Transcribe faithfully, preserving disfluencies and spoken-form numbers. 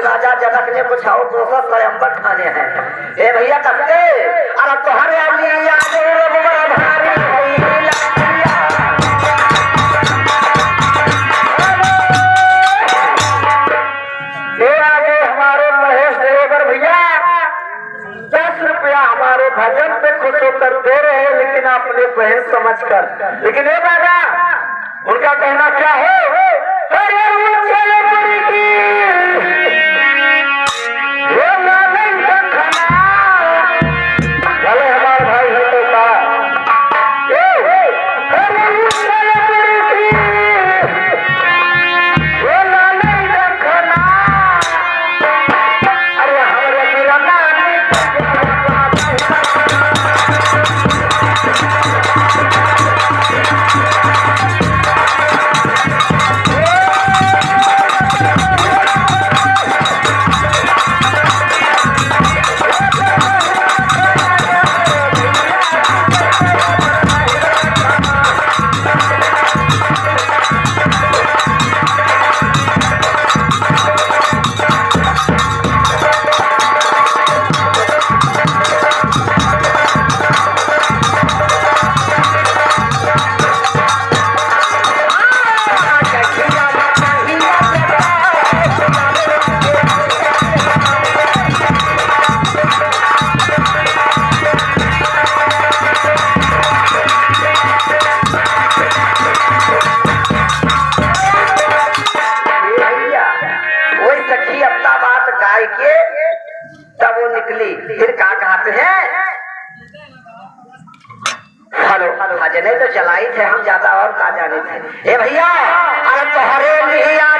राजा जनक ने कुछ और दोसर स्वयंवर ठाने हैं। ए भइया, कहते, "अरे तोहरे लिए आज रघुबर भारी भइला।" ए आगे हमारे महेश ड्राइवर भइया, दस रुपया हमारे भजन पे खुश होकर दे रहे हैं, लेकिन अपने बहन समझकर। लेकिन ए दादा, उनका कहना क्या है? अरे वो चले पड़ी की, वो ना नहीं रखना। भले हमारे भाई है तो का? ए, अरे वो चले पड़ी की, वो ना नहीं रखना। अरे हमरे बिरना नहीं भइया, वही सखी अपना बात गाय के तब वो निकली। फिर का कहते हैं? हेलो, भजने तो चलाई थे हम, ज्यादा और का जाने थे। ए भइया, अरे तोहरे लिया